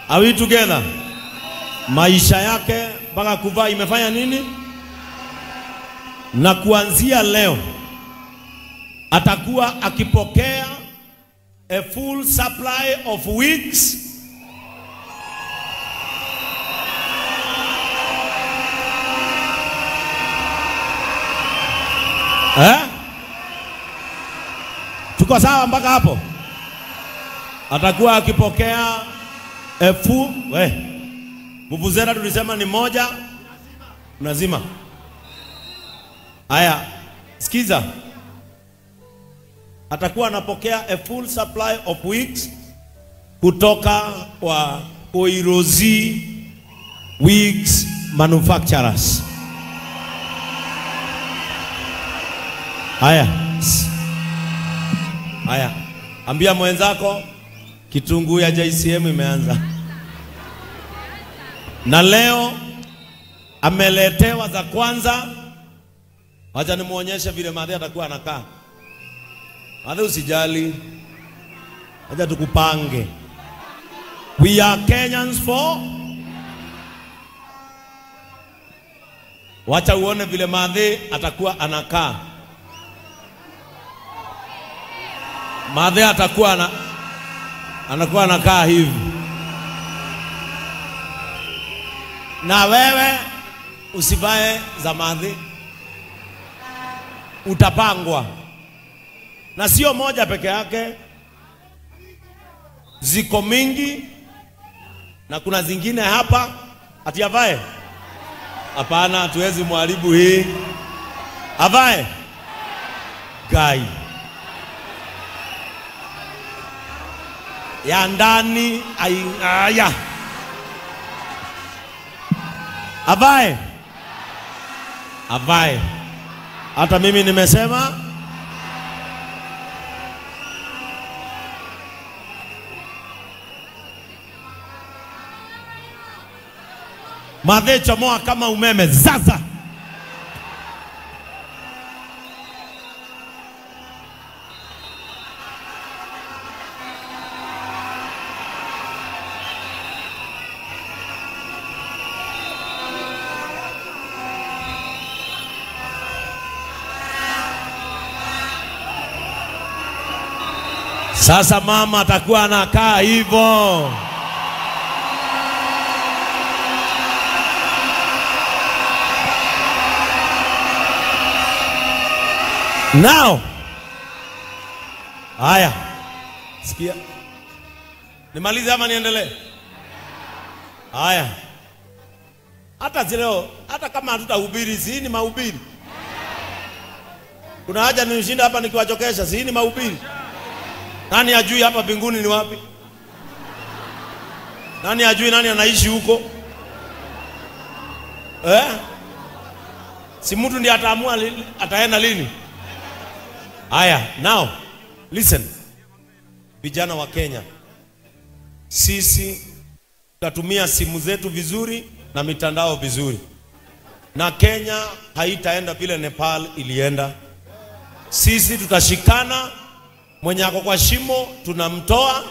Are we together? Maisha yake mpaka kuvaa imefanya nini? Na kuanzia leo atakuwa akipokea a full supply of wigs. Eh? Tuko sawa mpaka hapo? Atakuwa akipokea a full, we. Vuvuzela tulisema ni moja, unazima. Aya, sikiza. Atakuwa anapokea a full supply of wigs kutoka kwa Koirozi Wigs Manufacturers. Haya. Haya. Ambia mwenzako kitunguu ya JCM imeanza. Na leo ameletewa za kwanza. Wacha nimuonyeshe vile madhe atakuwa anakaa. Madhe usijali. Wacha tukupange. We are Kenyans for. Wacha uone vile madhe atakuwa anakaa. Madhe atakuwa anakuwa anakaa hivi. Na wewe usivae za madhe. Utapangwa. Na sio moja peke yake. Ziko mingi. Na kuna zingine hapa. Ati avae? Hapana, hatuwezi muharibu hii. Avae? Gai. Ya ndani aya. Avae? Avae. Hata mimi nimesema. Madhe chomoa kama umeme zaza. Sasa mama atakuwa anakaa hivyo. Now, haya, sikia. Nimalize ama niendelee? Haya. Hata leo, hata kama hatutahubiri, si ni mahubiri. Kuna haja nishinda hapa nikiwachokesha, si ni mahubiri. Nani ajui hapa mbinguni ni wapi? Nani ajui nani anaishi huko? Eh? Si mtu ndiye ataamua ataenda lini? Haya, now listen. Vijana wa Kenya, sisi tutatumia simu zetu vizuri na mitandao vizuri. Na Kenya haitaenda vile Nepal ilienda. Sisi tutashikana. Mwenye ako kwa shimo tunamtoa,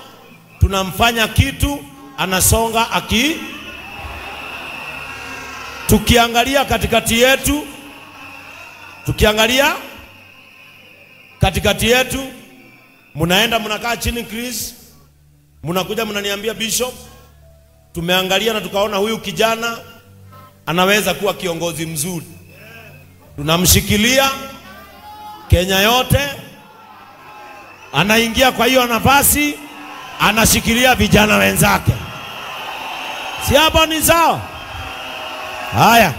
tunamfanya kitu, anasonga aki. Tukiangalia katikati yetu, tukiangalia katikati yetu, mnaenda mnakaa chini Chris, mnakuja mnaniambia Bishop, tumeangalia na tukaona huyu kijana anaweza kuwa kiongozi mzuri. Tunamshikilia Kenya yote. Anaingia kwa hiyo nafasi, anashikilia vijana wenzake. Si hapo ni sawa? Haya.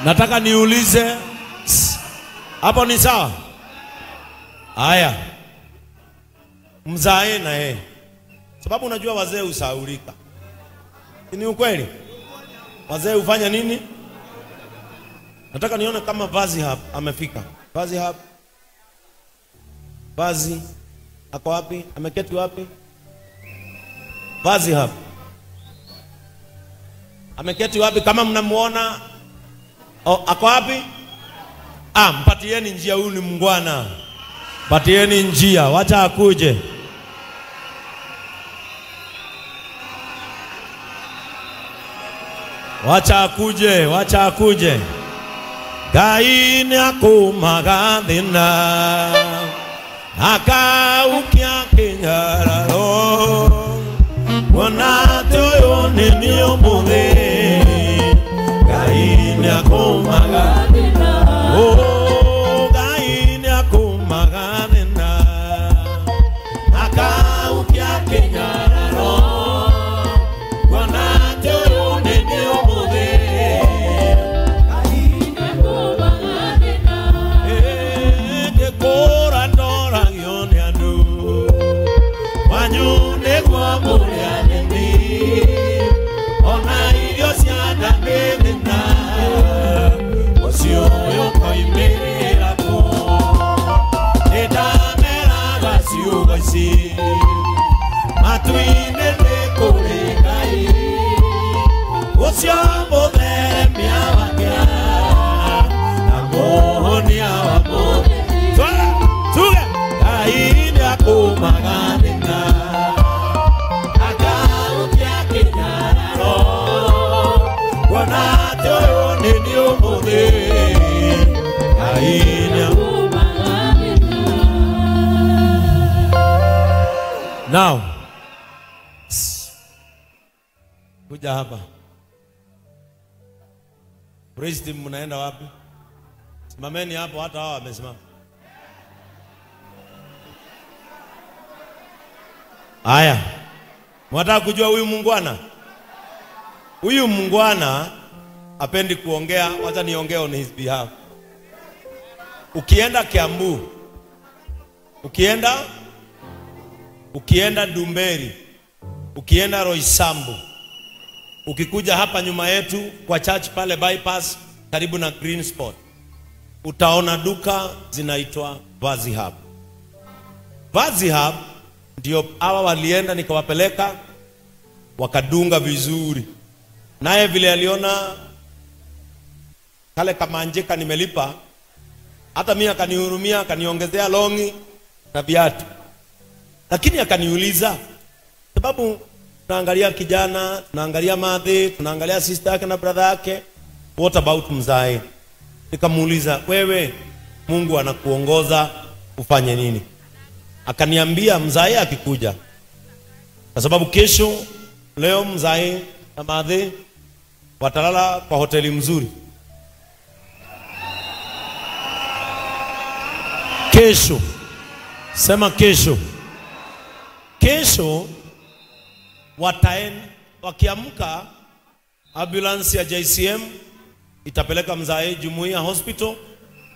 Nataka niulize, hapo ni sawa? Haya. Mzae na yeye. Sababu unajua wazee husahaulika. Ni ukweli? Wazee hufanya nini? Nataka nione kama Vazi hapa amefika. Vazi hapa. Vazi ako wapi? Ameketi wapi? Vazi hapa. Ameketi wapi? Kama mnamuona, oh, ako wapi? Ah, mpatieni njia, huyu ni mungwana. Mpatieni njia, wacha akuje. Wacha akuje, wacha akuje. Ngai nĩakũmaga thĩna akaukia kĩnyararo kuona atĩ ũyũ nĩ niĩ ũmũthĩ. Ngai nĩakũmaga thĩna, oh, Ngai nĩakũmaga thĩna akaukia kĩnyararo kuona atĩ ũyũ nĩ niĩ ũmũthĩ. Ngĩkũra ndoragio nĩ andũ wanyu nĩguo mũrĩ ageni ona irio cia nda nĩ thĩna ũcio ũyũ ũkoimĩrĩra kũ. Nĩndameraga ciugo ici matu-inĩ nĩ kũrĩ Ngai ũcio mũtheremia wa kĩa na mũhonia wa mũthĩ. Tuge Ngai nĩakũmaga thĩna akaukia kĩnyararo kuona atĩ ũyũ nĩ niĩ ũmũthĩ. Ngai nĩakũmaga thĩna. Now, kuja hapa. Praise team, mnaenda wapi? Simameni hapo, hata hao wamesimama. Haya. Mwataka kujua huyu mungwana? Huyu mungwana hapendi kuongea, wacha niongee on his behalf. Ukienda Kiambu, ukienda Dumberi, ukienda Roysambu, ukikuja hapa nyuma yetu kwa church pale bypass karibu na Green Spot, utaona duka zinaitwa Vazi Hub. Vazi Hub ndio hawa walienda nikawapeleka wakadunga vizuri. Naye vile aliona kale kamanjeka nimelipa, hata mimi akanihurumia, akaniongezea longi na viatu. Lakini akaniuliza, sababu tunaangalia kijana, tunaangalia madhe, tunaangalia sister yake na brother yake, what about mzae? Nikamuuliza, wewe Mungu anakuongoza ufanye nini? Akaniambia mzae akikuja, kwa sababu kesho leo mzae na madhe watalala kwa hoteli mzuri. Kesho, sema kesho. Kesho wakiamka, ambulance ya JCM itapeleka mzae Jumuiya Hospital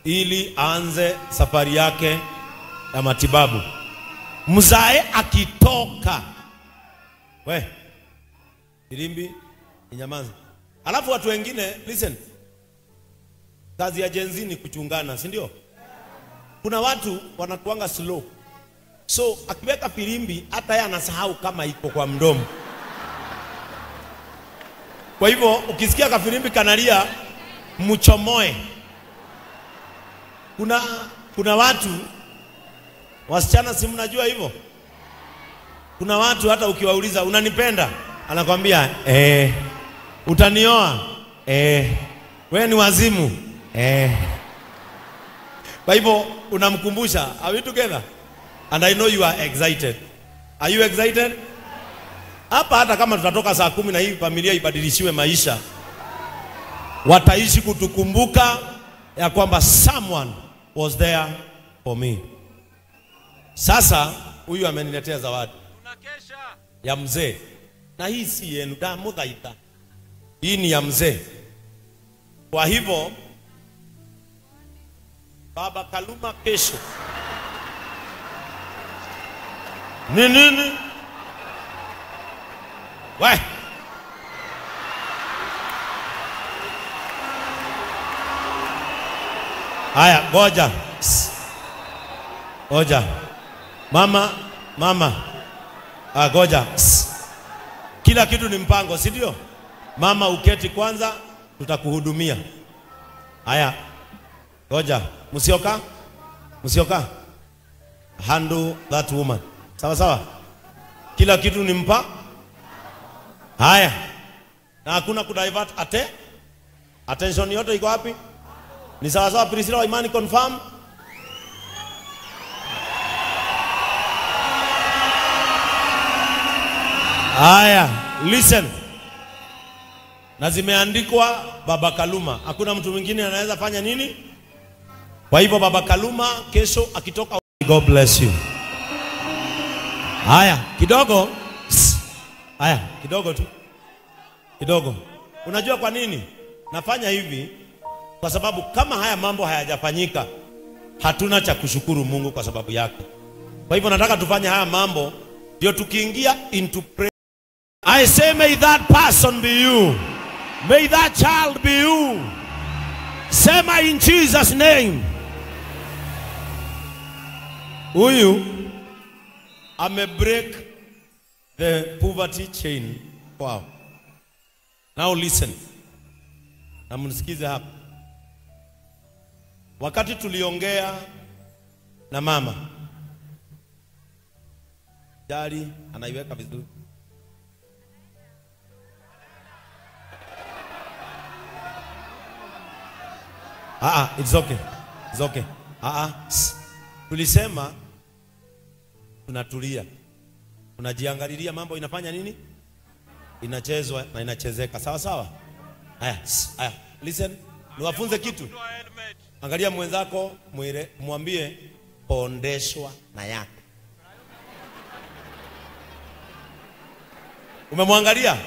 ili aanze safari yake ya matibabu. Mzae akitoka, we Irimbi inyamaza. Alafu watu wengine, listen, kazi ya Gen Z ni kuchungana, si ndio? Kuna watu wanakuanga slow, so akiweka filimbi hata yeye anasahau kama iko kwa mdomo. Kwa hivyo ukisikia kafilimbi kanalia, mchomoe. Kuna watu wasichana, si mnajua hivyo? Kuna watu hata ukiwauliza unanipenda, anakwambia eh. Utanioa? Eh. Wewe ni wazimu? Eh. Kwa hivyo unamkumbusha, are we together? And I know you are excited. Are you excited? Hapa hata kama tutatoka saa 10 na hii familia ibadilishiwe maisha, wataishi kutukumbuka ya kwamba someone was there for me. Sasa huyu ameniletea zawadi ya mzee, na hii si yenu, damuthaita. Hii ni ya mzee. Kwa hivyo Baba Kaluma kesho ni nini? We haya, ngoja ngoja, mama mama, ngoja. Kila kitu ni mpango, si ndio? Mama uketi kwanza, tutakuhudumia. Haya, ngoja. Msioka, msioka, handle that woman. Sawa sawa, kila kitu ni mpa. Haya, Na hakuna kudivert attention yote iko wapi? Ni sawa sawa Priscilla wa Imani confirm? Aya, listen. Na zimeandikwa Baba Kaluma. Hakuna mtu mwingine anaweza fanya nini? Kwa hivyo Baba Kaluma kesho akitoka, God bless you. Haya, kidogo. Haya, kidogo tu. Kidogo. Unajua kwa nini nafanya hivi? Kwa sababu kama haya mambo hayajafanyika, hatuna cha kushukuru Mungu kwa sababu yake. Kwa hivyo nataka tufanye haya mambo ndio tukiingia into prayer. I say may that person be you. May that child be you. Sema in Jesus name. Huyu ame break the poverty chain. Wow. Now listen. Na mnisikize hapa. Wakati tuliongea na mama, jari anaiweka vizuri. It's okay. It's okay. Tulisema tunatulia. Tunajiangalilia mambo inafanya nini? Inachezwa na inachezeka. Sawa sawa? Haya, haya. Listen, niwafunze kitu. Angalia mwenzako, mwambie pondeshwa na yako. Umemwangalia?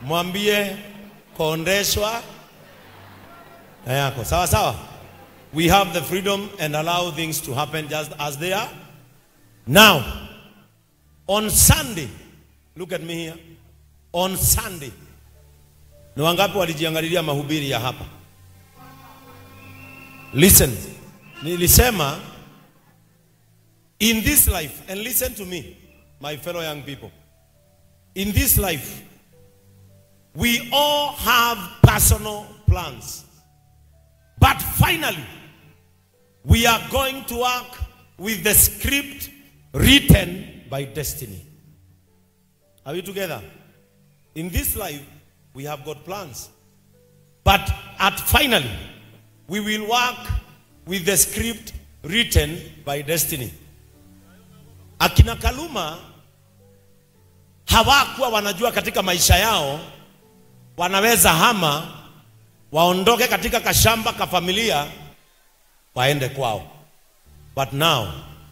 Mwambie kondeshwa na yako. Sawa sawa? We have the freedom and allow things to happen just as they are. Now, on Sunday, look at me here. On Sunday, ni wangapi walijiangalilia mahubiri ya hapa? Listen, nilisema in this life, and listen to me, my fellow young people. In this life, we all have personal plans. But finally, we are going to work with the script written by destiny. Are we together? In this life, we have got plans. But at finally, we will work with the script written by destiny. Akina Kaluma hawakuwa wanajua katika maisha yao wanaweza hama waondoke katika kashamba ka familia waende kwao. But now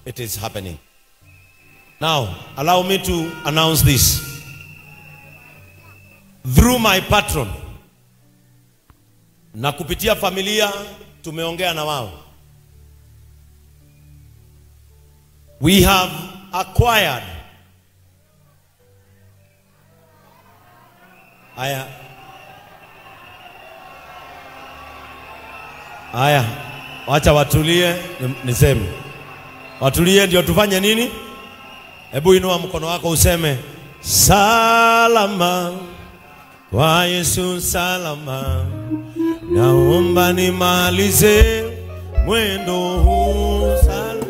it is happening. Now allow me to announce this. Through my patron na kupitia familia tumeongea na wao. We have acquired. Aya. Aya, wacha watulie niseme. Watulie ndio tufanye nini? Hebu inua mkono wako useme salama kwa Yesu salama. Naomba nimalize mwendo huu salama.